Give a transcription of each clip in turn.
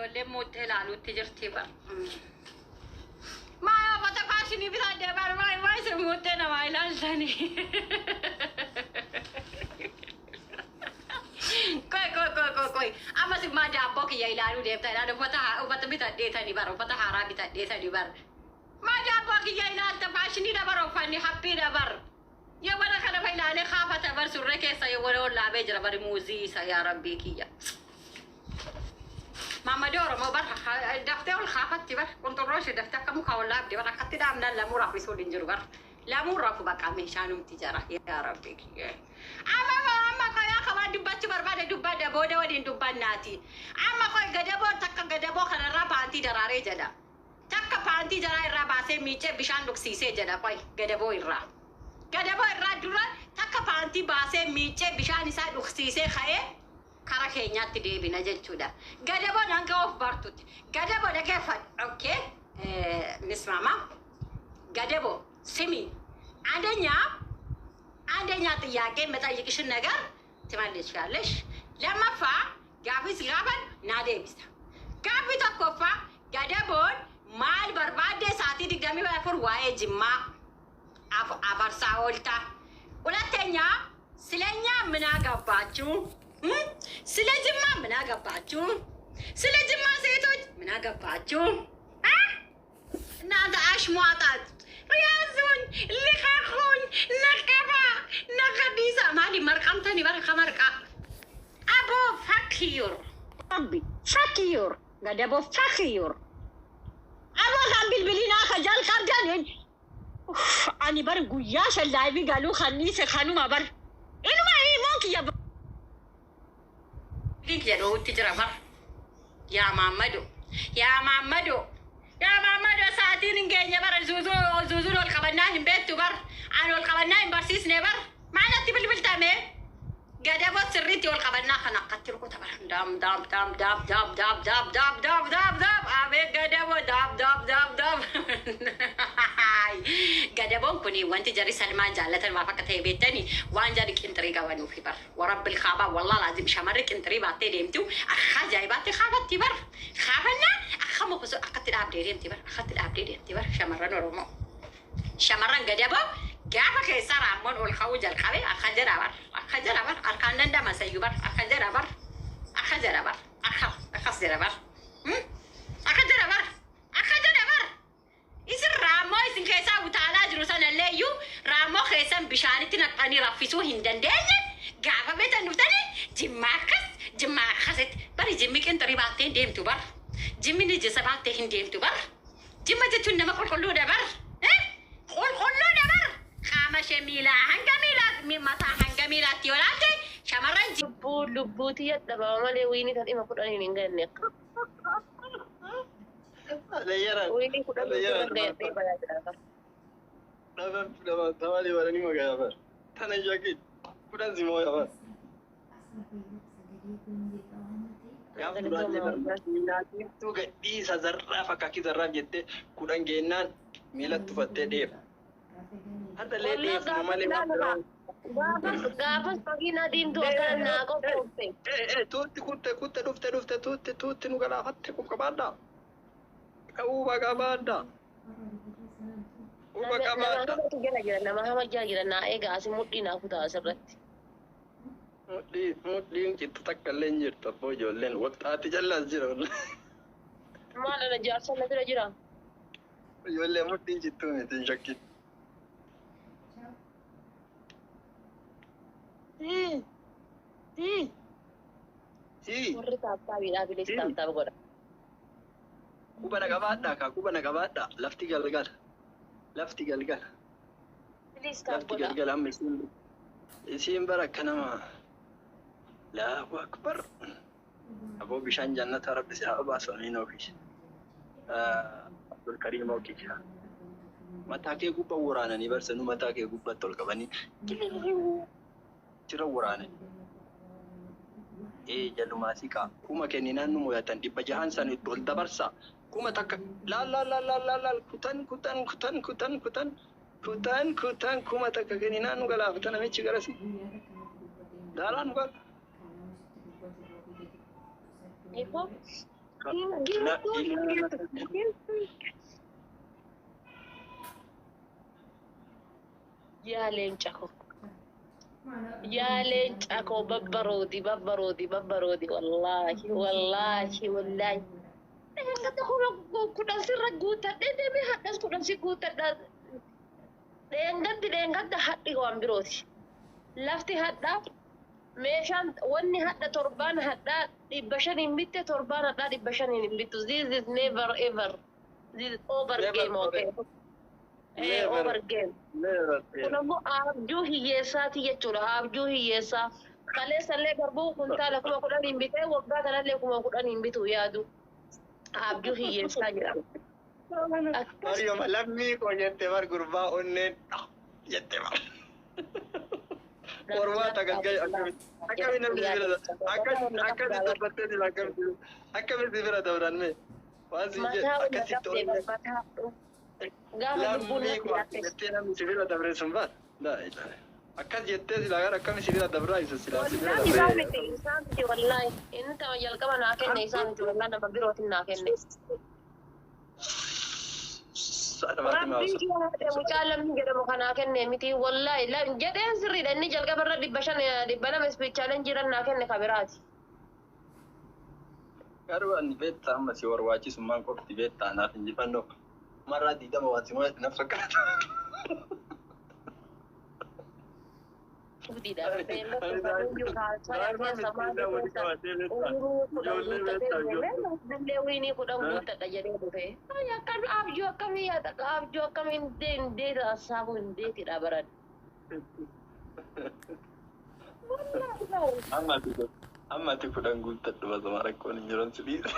Ijoolleen muuxxee ilaaluutti jirti bar. Maa uffata faashinii bitadhee bar maa maa isin muuxxee namaa ilaaltanii. Qoy qoy qoy qoy qoy ammas immaa daabboo kiyya ilaaluu deemta ilaalu uffata uffata bitadheetanii bar uffata haaraa bitadheetanii bar. Maa daabboo kiyya ilaalta faashinii dabar uffanni haphii dabar. Yoo bara kana fa ilaalee kaafata bar surree keessa yoo wala ol dhaabee jira bari muuzii isa yaa rabbii kiyya. Maammadoo Oromoo bar daftee ol kaafatti bar qunxurroo ishee daftee akka mukaa ol dhaabde bar akkatti dhaabnaan lamuu raffisuun hin jiru bar. Lamuu rafu baqa meeshaanumti jara yaa rabbii kiyya. Amma amma qoyaa kabaa dubbachuu barbaade dubbadha booda waliin dubbannaati. Amma qoy gadaboo takka gadaboo kanarraa paantii daraaree jedha. Takka paantii jaraa irraa baasee miicee bishaan dhugsiisee jedha qoy gadaboo irraa. Gadaboo irraa dura takka paantii baasee miicee bishaan isaa dhugsiisee ka'ee kara keenyaatti deebina jechuudha. Gadaboon hanga of bartutti. Gadabo dhageeffadhu. Okay. Nismama. Gadabo ስሚ፣ አንደኛ አንደኛ ጥያቄ የምጠይቅሽን ነገር ትመልሻለሽ። Lammaffaa gaafis gaafan naa deebista. Gaaffi tokkoffaa gadaboon maal barbaadde sa'aatii 24 waa'ee Jimmaa afarsaa oolta? ሁለተኛ ስለኛ ምን አገባችሁ? ስለ ጅማ ምን አገባችሁ? ስለ ጅማ ሴቶች ምን አገባችሁ? አ? እናንተ አሽሟጣት ያዙኝ፣ ልቀቁኝ፣ ነቀባ ነቀዲሳ ማሊ መርቃምተኒ በረከ መርቃ አቦ ፈክዩር ረቢ ፈክዩር ገደቦ ፈክዩር አቦ ካን ቢልቢሊና ከጃል qabdan ani bar guyyaa shan laayivii galuu kanniise kanuma bar inuma himuun kiyya kiyya dhoowutti jira bar. Yaa Maammado, yaa Maammado, yaa Maammado, sa'aatiin hin geenye bara zuuzuu zuuzuun ol qabannaa hin beektu bar ani ol qabannaa hin barsiisne bar maalatti bilbiltame gadaboo sirriitti ol qabannaa kana akkatti rukuta bar daam daam daam daam daam daam daam daam daam daam daam abee gadaboo daam daam daam daam. Gadaboon kun wanti jarri Salmaan jaallatan maaf akka ta'e beektanii waan jarri qinxirii qabanuufi bar warabbil kaabaa wallaa laazim shamarri qinxirii baattee deemtu akka ajaa'ibaatti kaafatti bar kaafannaa akka muka akkatti dhaabdee deemti bar akkatti dhaabdee deemti bar shamarran Oromoo. Shamarran gadaboo gaafa keessaa raammoon ol ka'uu jalqabe akka jedha bar akka jedha bar harkaan danda'ama sayyuu bar akka jedha bar akka jedha bar akka akkas jedha bar akka jedha bar akka jedha bar. Isin raammoo isin keessaa utaalaa jiru sanallee iyyuu raammoo keessan bishaanitti naqxanii raffisuu hin dandeenye gaafa beektan dhuftanii jimmaa akkas jimmaa akkasitti bari jimmi qinxirii baattee hin deemtu bar jimmi nijisa baattee hin deemtu bar jimma jechuun nama qulqulluudha bar qulqulluudha bar qaama ishee miilaa hanga miilaa mataa hanga miilaatti yoo laalte shamarran Lubbuu lubbuuti yadhabama malee wiinii kan dhima kudhaniin hin ganne akka. Leyyara. Wiinii kudhan Leyyara. guutuu ga'ee bayaa jira. Dhaban dhaban tamali warani magaa bar. Tana shakki kudhan si mooya bar. Gaaf duraallee barbaadinaatiiftuu gadhiisa zarraaf akkaakii zarraaf jettee kudhan geennaan miila tufattee dheef. Hadhallee Wallah dheefuma gaafas malee waan ilaaluma. biraa. Gaafas gaafas makiinaa diimtuu akkana naa qophoofte. Tuutti kutte kutte dhufte dhufte tuutti tuutti nu galaafatte kun qabaadhaa. Quba qabaadhaa. Quba Nama qabaadhaa. hamatu jala jira nama hama jala jira naa eega asi mudhii naa kutaa asirratti. Mudhii mudhiin cittu takka illee hin jirtu abboo ijoolleen waxxaatti jallaas jira. Maal ana jaarsa na bira jira. Ijoollee mudhiin cittuu miti hin shakkin. Warri taaptaabiidhaa bilis taaptaab godha. Quba na qabaadhaa kaa quba na qabaadhaa lafti galgala. Lafti galgala. Bilis taap Lafti godha. galgala amma isiin isiin bara akka nama Allahu akbar. Aboo bishaan jannata rabbi si haa baasu amiin ofiis. Abdul Kariim ofiis. Mataa kee gubbaa waraananii barsanuu mataa kee gubbaatti ol qabanii jira waraananii. Ee jalumaa siqaa kuma kenninaan nu mo'atan 600 san itti ol dabarsa. Kuma takka laal laal laal laal laal laal kutan kutan kutan kutan kutan kutan kutan kuma takka kenninaan nu galaafata namichi garasi. Laalaa nu gala. Ifo Hin La geettu hin ilaha geettu. Yaa leenca koo. Yaa leenca koo babbaroodi babbaroodi babbaroodi wallaahi wallaahi wallaahi. Dheengadda 10,000 sirra guuttadhee deemee hadhas 10 si guuttadha. Dheengaddi dheengadda hadhi waan birooti. Lafti hadhaa meeshaan wanni hadha torbaan hadhaa 500 bitte torbaan hadhaa 500 hin bittu. This is never ever. This is over Never game okay. Eh, Never. over game. Never. Kun ammoo abjuu hiyyeessaati jechuudha. Abjuu hiyyeessaa. Kaleessallee garbuu kuntaala 10,000 bitee waggaa kanallee 10,000 bitu yaadu. Abjuu hiyyeessaa jedhama. Akkas Maryama lammii koo jette bar gurbaa onneen jette bar. Qormaata galgala akkami namni si bira akkasi dubbattee jira akkamitti bira dabran mee waan si jedhu Mataa ol akkasitti qabdee onneen mataa gaafa lubbuun lammii natti koo hafe. Jettee namni si bira dabre sun bar akkas jettee silaa gara akkami si bira dabraa isa silaa si bira Wallaahi isaa dabree. miti isaa miti wallaahi inni tama jalqaba naa kenne isaa miti wallaahi nama birootiin naa kenne. Rabbii kee haadha mucaa lammii jedhamu kanaa kenne miti wallaahi jedheen sirriidha inni jalqaba irra 500 200 speed challenge jiran naa kenne kabiraati. Garuu ani beektaa amma si barbaachisummaan qofti beektaa naaf injifannoo marraa 20 waan si mo'ate na fakkaata. Gudiidha. Keessa maal keessa uuruu 10 guuttatee deemee dillee wiinii 10 guuttadha jedhee dhufe. Ay akkam abjuu akkamii yaada abjuu akkamii hin deeta saafuu hin deetidha baran. Amma ati 10 guuttadhu basuma rakkoon hin jiran si dhiisa.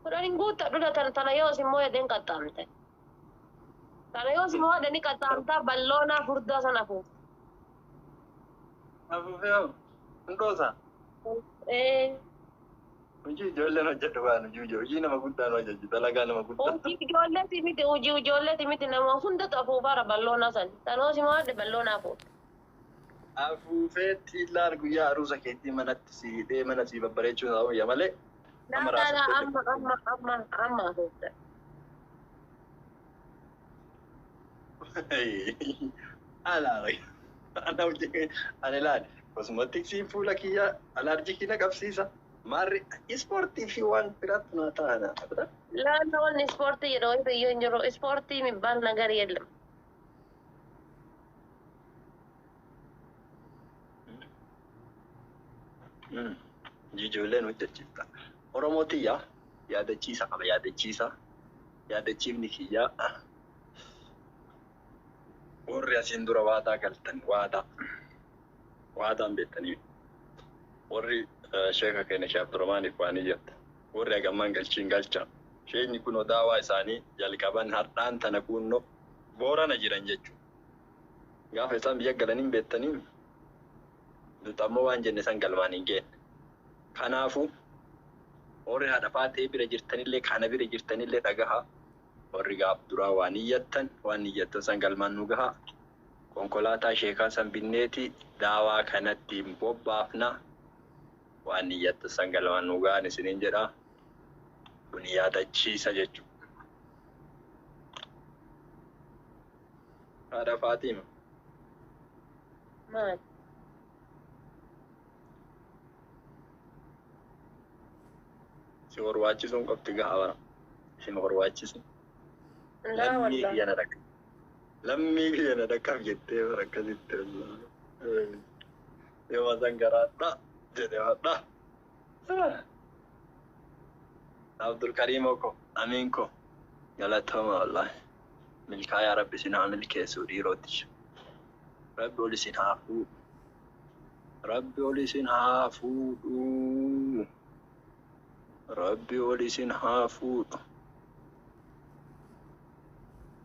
10 hin guuttadhu tana tana yoos immoo jedheen qaxxaamte. Tana yoos immoo jedhanii qaxxaamtaa balloonaa furdaa sana fuuf. Afuufee hoo hin dhoosaa? Ee. Hojii ijoolleen hojjedhu waan hojii hojii nama guddaan hojjechi dalagaa nama guddaa. Hojii ijoolleeti miti hojii ijoolleeti miti nama hundatu afuufaara balloonaa san. Tanoos immoo jedhe balloonaa fuuf. Afuufeetti ilaal guyyaa aruusa keetii manatti si hidhee mana si babbareechuu isaa wayya malee. Amma Laa laa raasatti amma amma amma amma afuufte. Alaa ana hojii ani ilaal kosmootiksiin fuula kiyya alaarjikii na qabsiisa. Maarri ispoortii fi waan biraatti naa ta'ana. Laalla wanni ispoortii jedhu wayita iyyuu hin jiru. Ispoortii የሚባል ነገር የለም። Ijoolleen hojjechiifta. Oromoo tiyya yaadachiisa qaba yaadachiisa. Yaadachiifni kiyyaa warri asiin dura waadaa galtan waadaa. Waadaan beektanii warri sheeka keenya Sheekh Abdurrahmaaniif waan iyyatta. Warri hagammaan galchiin galcha. Sheekni kun daawaa isaanii jalqaban har'aan tana kunnoo boorana jiran jechuudha. Gaafa isaan biyya galanii beektanii nuti ammoo waan jenne san galmaan hin geenne. Kanaafuu warri haadha faatee bira jirtanillee kana bira jirtanillee dhagahaa. Warri gaaf duraa waan iyyattan waan iyyattan san galmaan nu gahaa. Konkolaataa sheekaa san binneeti daawaa kanatti bobbaafna. Waan iyyattan san galmaan nu gahan isiniin jedha. Kun yaadachiisa jechuudha. Haadha Faatima. Maal? Si barbaachisuun qofti gahaa bara. Isin barbaachisu. Laa Lammii wallaahi. kiyya na dhaqa. Lammii kiyya na dhaqqab jettee bara akkasitti. Yoo san garaadha jedhe waadha. Abdulkariim ko amiin ko galatooma wallaahi. Milkaayaa Rabbi isin haa milkeessu dhiirootti. Rabbi ol isin haa fuudhu. Rabbi ol isin haa fuudhu. Rabbi ol isin haa fuudhu.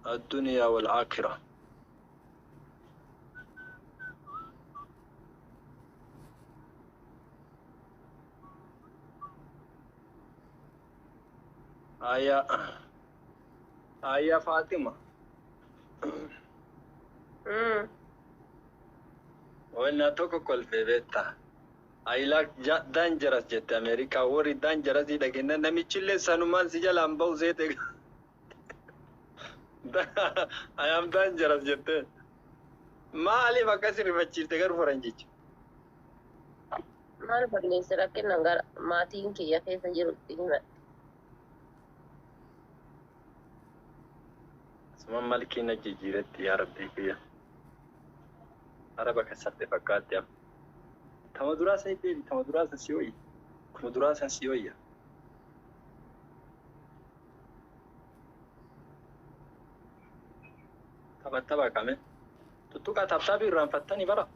الدنيا والآخرة. آية آية فاطمة. Wanna tokko kolfee beektaa? I like dangerous jette Ameerikaa warri dangerous dhageenya namichillee sanumaan si jalaan bahu seete. I am dangerous jette. Maaliif akkas rifachiifte garuu faranjicha? Maal balleesse rakkina gara maatiin kiyya keessa jirutti hima. Suma malkiin na jijjiiretti yaa rabbii kiyya. Araba kasarte fakkaatti amma. Tama duraa san deebi, tama duraa san si wayya. Kuma duraa san si wayya. Tapha tapha qame. Tuttuqaa taptaabii irraanfattanii bara.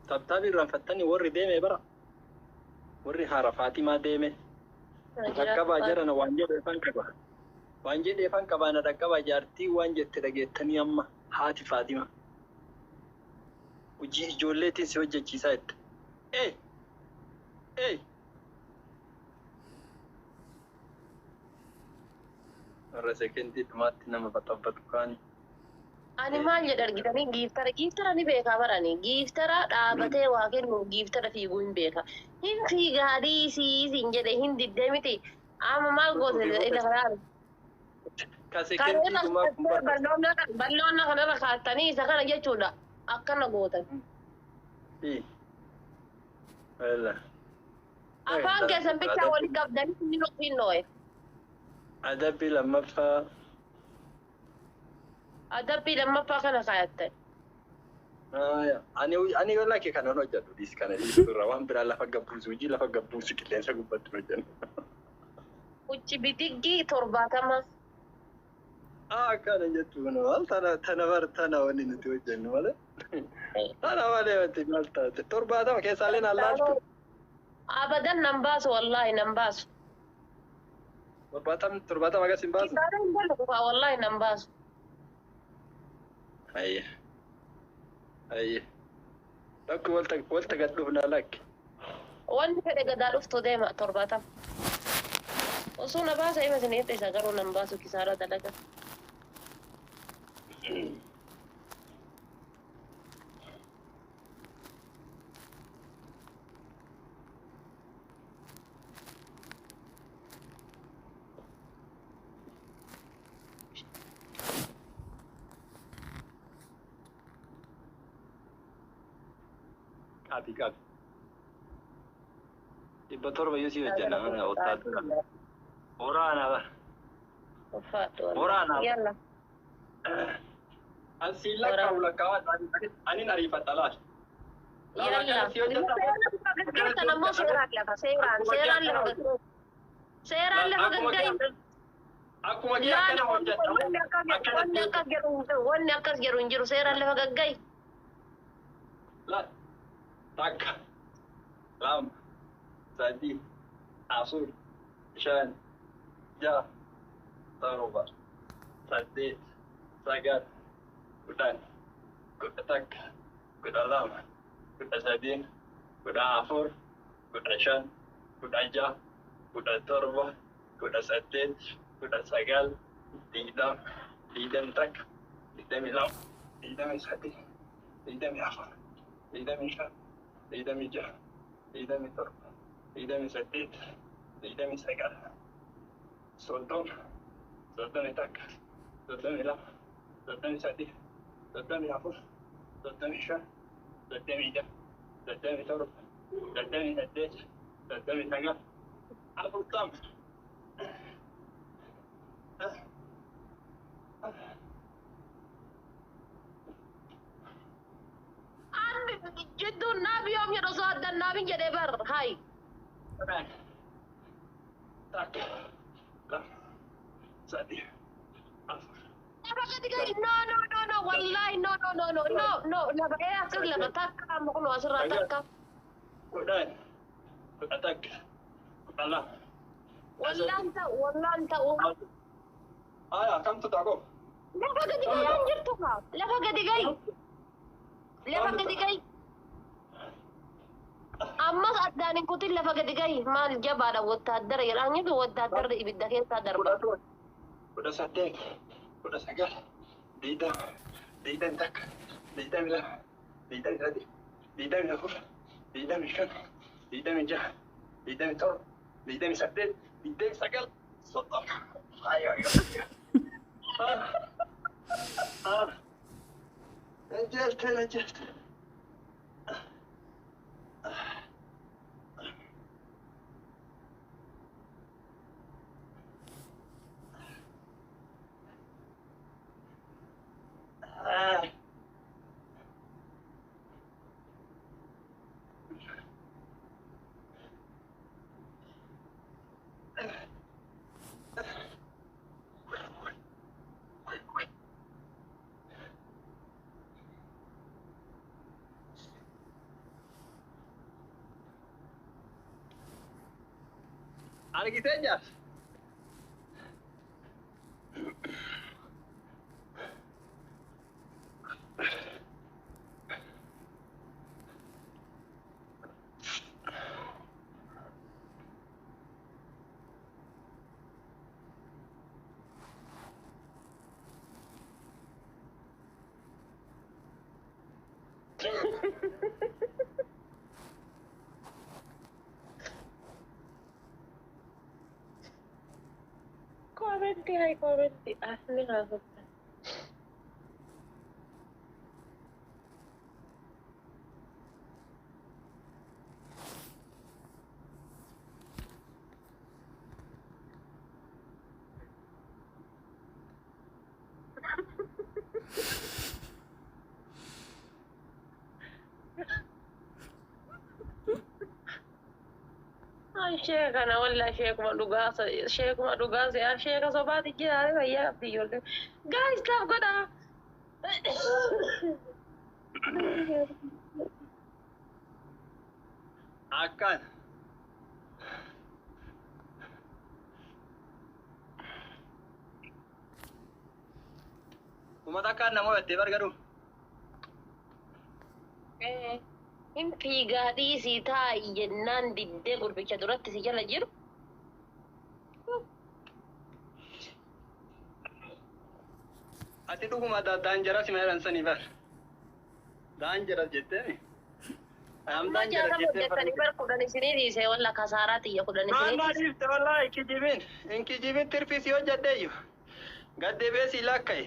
Taptaabii irraanfattanii warri deeme bara. Warri haara Faatimaa deeme. Dhaqqabaa jedhana waan jedhe ifan qaba. Waan jedhe ifan qabaa na dhaqqabaa jaartii waan jette dhageettanii amma haati Faatimaa. Hojii ijoolleetiin si hojjechiisaa jette. Ee! Ee! Warra sekendii dhumaatti nama baxabbatu kaani. Ani maal jedha argitanii giiftara giiftara ni beekaa barani giiftara dhaabatee waa kennu giiftara fiiguu hin beeka. Hin fiigaa dhiisii siin jedhe hin diddee miti. Amma maal goote ila karaa. Ka sekendii dhumaa kun bakka. Balloonna kanarra kaattanii isa kana jechuudha. Akkana gootan. Wala. Afaan keessan bichaa walitti qabdanii inni ofiin noo'e. Adabbii lammaffaa. Adabbii lammaffaa kana kaayattan. Ani lakke kanan hojjedhu dhiis kana dhiisurra waan biraa lafa gabbuusu hojii lafa gabbuusu qilleensa gubbatti hojjennu. Uchi bitiggii 70. Akkana jettu maal tana tana bar tana wanni nuti hojjennu malee. Tana malee wanti maal taate 70 keessaalee naan laaltu. Abadan nan baasu wallaahi nan baasu. 70 akkas hin baasu. Kisaaraa hin dalagu wallaahi nan baasu. Ayye. Ayye. Lakki walta gad dhufnaa lakki. Wanni fedhe gadaa dhuftu deema 70. Osoo na baasa ima isin isa garuu nan baasu kisaaraa dalaga. Qabi qabi. 700 yoo si hojjenna mana wotaadara. Waraana bara. Ulfaadhu Waraana. Yalla. Asiin lakkaa'u lakkaa'aa anin ariifadha laal. Yalla. Gaggeessan ammoo seeraan lafa seeraan seeraan lafa seeraan lafa gaggeessan. Akkuma kee akkana hojjedha. Wanni akkas jedhu hin jiru seeraan lafa gagga'i. Takka, lama, sadi, afur, shan, ja'a, torba, saddeet, sagal, 10, 11, 12, 13, 14, 15, 16, 17, 18, 19, 20, 21, 22, 23, 24, 25, 26, 27, 28, 29, 30, 31, 32, 33, 34, 35, 36, 37, 38, 39, 40. Ani jidduun naabi yoom jedhu osoo addan naabin jedhee bar hayi. Takka, lama, sadi, afur. Lafa gadi gadi no no no no wallahi no no no no no no lafa ee akkas lafa takka amma kun asirraa takka. 10, 11, 12. Wallaan ta'u wallaan ta'u. Aya, kamtu taako? Lafa gadi gayaan jirtu kaa lafa gadi gayi. Lafa gadi gayi. Ammas addaan hin kutin lafa gadi gayi maal jabaadha wottaaddara jedhaan jedhu wottaaddarri ibidda keessaa darba. 17, 18, 19, 20, 21, 22, 23, 24, 25, 26, 27, 28, 29, 30. Ayo, ayo. Ah. Ajjeeste, ajjeeste. Ah. Argitee jaarsa? Commenti hai commenti. Asli haasofta. Ay, sheeka kana wallaahi sheekuma dhugaa, sheekuma dhugaa se'aa sheeka sobaati jira fayyaa qabdi ijoollee. Guys, tap godhaa. Akkaan. Uummata akkaan nama hubattee bargaru. Hin fiigaa dhiisii taa'i jennaan diddee gurbicha duratti si jala jiru. Ati dhuguma daanjaras ma jedhan sanii bar. Daanjaras jetteemi. Am Amma daanjaras jaatama jettee hojjettanii bar 10 isinii dhiisee walla kasaaraa xiyya 10 isinii Maal dhiise. dhiifte wallaahi kijibin. Hin kijibin tirfii si hojjedheeyyu. Gaddeebee si lakka'e.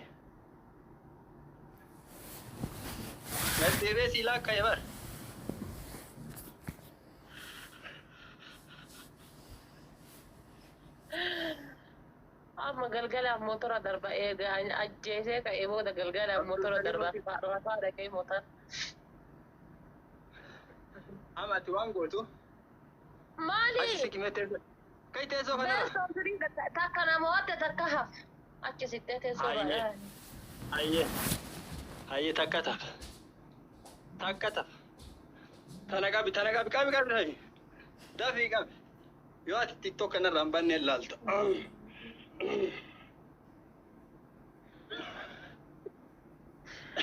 Gaddeebee si lakka'e bar. Amma galgalaaf motora darba eega ajjeesee ka'ee booda galgalaaf motora darba rafaa dhaqee motora. Amma ati waan gootu. Maali? Achi siqimee teessoo. Kai teessoo kanarra. Teessoo firii takka nama wadda takka haf. Achi sittee teessoo Ayyee. baadhaa. Ayyee. Ayyee takka tafa. Takka tafa. Tana qabi, tana qabi, qabi, qabi, qabi. Dafii qabi. Yoo ati TikTok kanarraa hin banne ilaalta.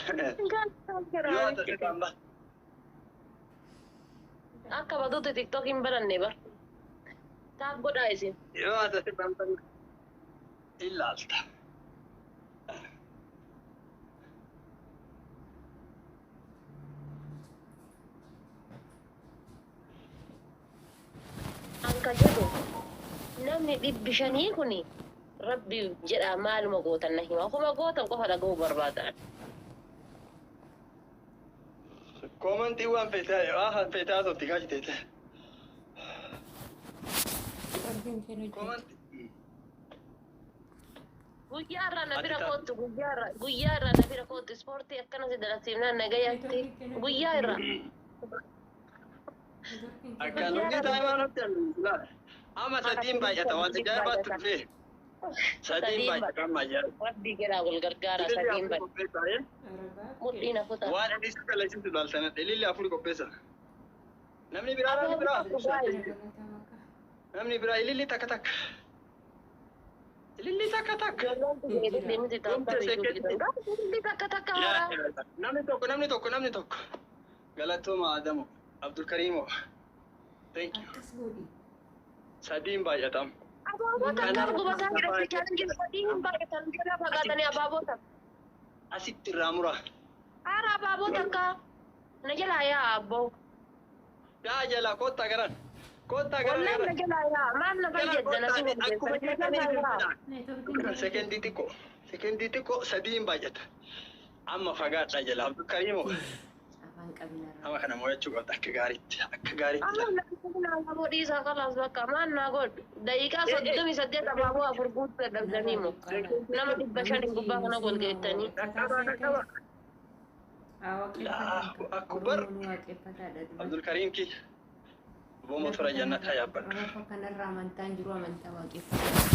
Yoo ati asirraa hin banne. Akka baduutti TikTok hin baranne bar. Taaf godhaa isin. Yoo ati asirraa hin banne ilaalta. Anka jedhu namni 500 kuni rabbi jedhaa maaluma gootan na hima. Ofuma gootan qofa dhaga'uu barbaadan. Koomantii waan feetaa waan feetaa haasofti kaachiteete. Koomantii. Guyyaa irraa na Ati bira ta'a. koottu, guyyaa irraa na bira koottu, ispoortii akkana si dalasiifnaan nagayatti guyyaa irraa. Akkaan hojii taayimaa nutti laal. Amma sadiin baay'ata waan ajaa'ibaatti dhufee. Sadiin baay'ata amma ajaa'iba. Rabbii jedhaa wal gargaara Ililli sadiin afur baay'ata. qopheessaa eh? Mudhii na kutaa. Waan inni si kalaqsiisu laal sana. Ililli afur qopheessa. Namni biraa, namni biraa. Namni biraa ililli takka takka. Ililli takka takka. Ililli takka takka haaraa. Namni tokko, namni tokko, namni tokko. Galatooma Adamu. Abdulkariimo. Thank you. Sadiin baay'atam. Abaaboo takkaaf gubataa jira. Challenge sadii hin baay'atan jala fagaatanii abaaboo takka. Asitti irraa muraa. Haara abaaboo takka. Na jalaa yaa abboo. Yaa jalaa koottaa garan. Koottaa garan Wallahi na garan. jalaa yaa maal na Garan fayyadda na koottaa si akkuma hojjetan na jettanii jalaa yaa. isin Sekendii xiqqoo. Sekendii xiqqoo sadiin baay'ata. Amma fagaadhaa jala Abdulkariimoo. Afaan qabinarraa. Nama kana mo'achuu qabda akka gaariitti. Akka gaariitti. Amma na abaaboo dhiisaa kalaas bakka maal naa godhu daqiiqaa 38 abaaboo afur guutuu dadhabdanii moo nama 500 gubbaa kana gol geettanii. Dhaqqabaa dhaqqabaa. Allahu akbar. Abdulkariim kiyya. Booma tura jannataa yaabbadhu. Oromoo kanarra amantaan jiru amantaa waaqeffataa.